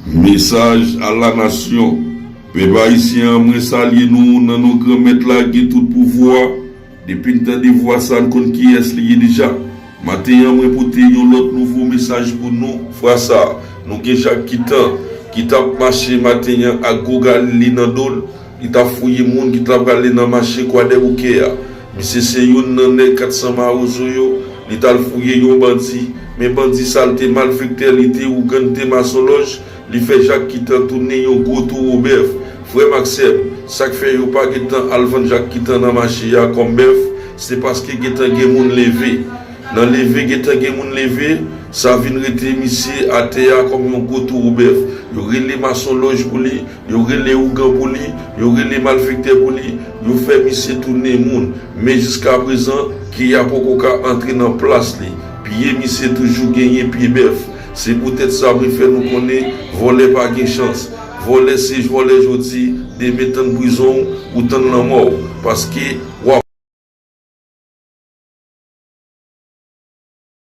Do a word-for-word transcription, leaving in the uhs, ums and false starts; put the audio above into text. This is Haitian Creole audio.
Mesaj a la nasyon. Pèp ayisyen an, mwen salye nou nan non Granmèt la gen tout pouvwa. Depi n tande vwa sa, n konn kiyès li ye deja. Maten an, mwen pote yon lòt nouvo mesaj pou nou. Fwa sa, nou gen Jak Kitan ki t ap mache maten an ak gwo galil li nan do l. Li t ap fouye moun ki t ap prale nan mache Kwadèboukè a. Misye se youn nan nèg kat san mawozo yo. Li t al fouye yon bandi. Men bandi sa, l te malfektè, li te ougan, li te masonlòj. Li fè Jak Kitan tounen yon gwo towo bèf. Frè m ak sè m, sa k fè yo pa gentan al vann Jak Kitan nan mache a kòm bèf, se paske gentan gen moun leve. Nan leve, gentan gen moun leve, sa vin rete misye atè a kòm yon gwo towo bèf. Yo rele masonlòj pou li, yo rele ougan pou li, yo rele malfektè pou li, yo fè misye tounen moun. Men jiskaprezan, ke a poko ka antre nan plas li. Pye misye toujou genyen pye bèf. Se poutèt sa mwen fè nou konnen vòlè pa gen chans. Vòlè se vòlè jodi, demen tann prizon w, ou tann lanmò w. Paske w ap